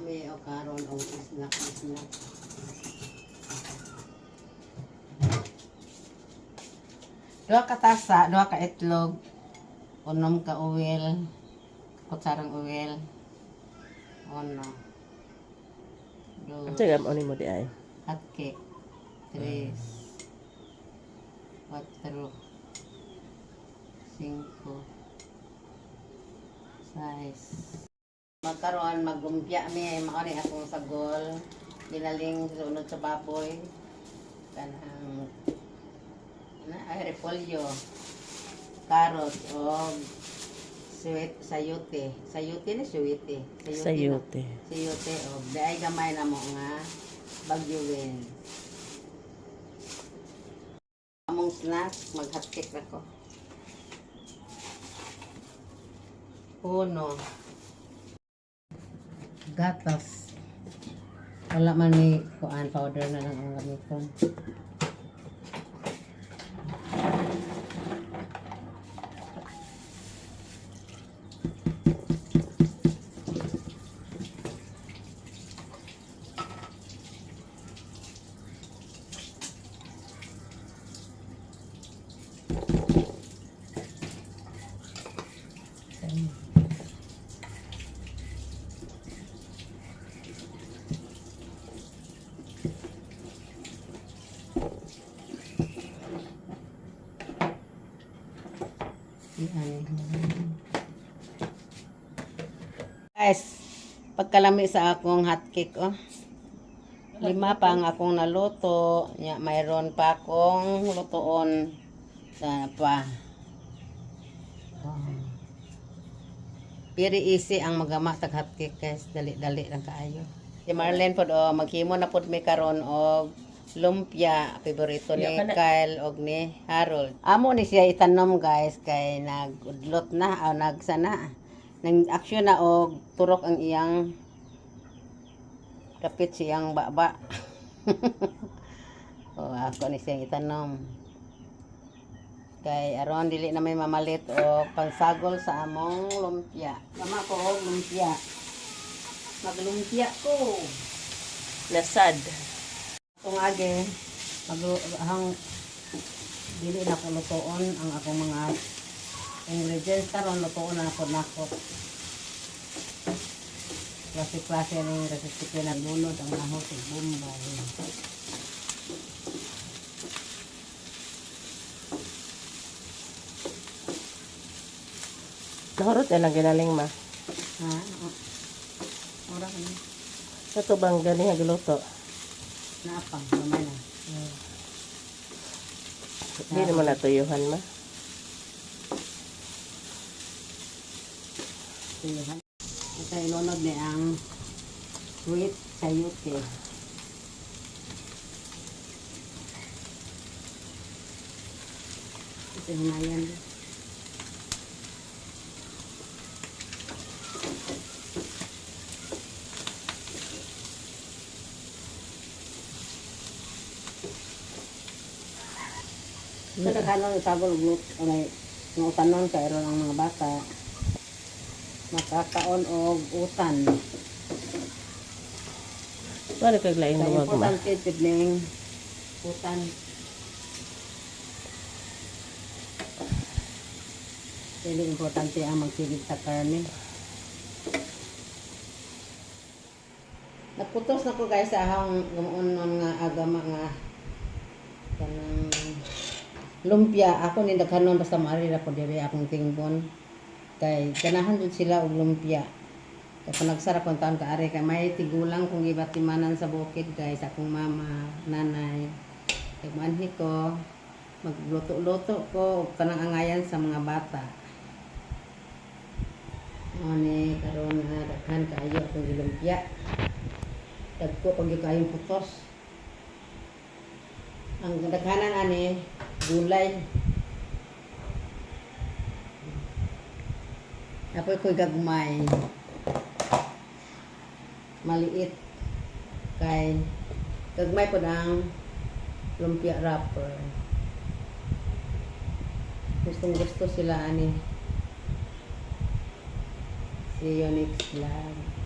Mi o karon og snack snack. Duha ka tasa, duha ka itlog, unom ka oil, kutsarang oil. Uno. Ang Dos. sa gam mo di ay. Hot cake. Tres. Cuatro. Cinco. Seis. Magkaroon, maglumpia mi. Mao ni akong sagol. Ginaling sunod sa baboy. Kanang na ay repolyo. Carrot o sweet sayote. Sayote ni sweet. Sayote. No? Sayote. Sayote o diay gamay na mo nga bagyuwin. Among snack, mag hotcake ra ko. Uno. Gatas. Wala man ni kuan, powder na lang ang gamiton. Yan. Guys, pagkalami sa akong hotcake, oh. Lima pa ang akong naluto. Nya, mayroon pa akong lutoon. Sana pa. Oh. Very easy ang magama tag hotcake, guys. Dali-dali lang kaayo. Si Marlene pod, oh, maghimo na pod mi karon og lumpia, favorito ni Ya, kana. Kyle og ni Harold. Amo ni siya itanom, guys, kay nagudlot na o nagsana. Nang action na og turok ang iyang kapit siyang baba. O ako ni siyang itanom. Kay aron dili na may mamalit o pansagol sa among lumpia. Mama ko og lumpia. Maglumpia ko. Nasad. Kung age, mag hang dili na ko lutoon ang akong mga ingredients karon, lutoon na ako nako. Klase-klase ning recipe na lunod ang ahos ug bombay. Nahurot na lang ginaling ma. Ha? Ora ka na. Kato bang gani nga giluto? Naapang, gamay na. Di naman natuyuhan ma. Tuyuhan. Ito ilunod ni ang sweet sayote. Ito hinayan. Sa daghanon sagol og lut anay nga utanon kay aron ang mga bata makakaon og utan. Wala kag laing Kay luwag ma. importante jud ning utan. Dili importante ang magsigig sa karne. Naputos na ko, guys, sa akong gumuon nga agama nga kanang lumpia. Ako ni daghanon basta maari ra ko diri akong tingbon kay ganahan jud sila og lumpia. Kay panagsara kong taon kaari kay may tigulang kong gibatimanan sa bukid, guys, akong mama, nanay. Kay manhi ko magluto-luto ko og kanang angayan sa mga bata. Mao ni karon nga daghan kaayo akong gilumpia. Dagko pag gyud kaayong putos. Ang daghanan ani gulay. Apoy ko'y gagmay. Maliit. Kay gagmay po ang lumpia wrapper. Gustong gusto sila ani. See you next vlog.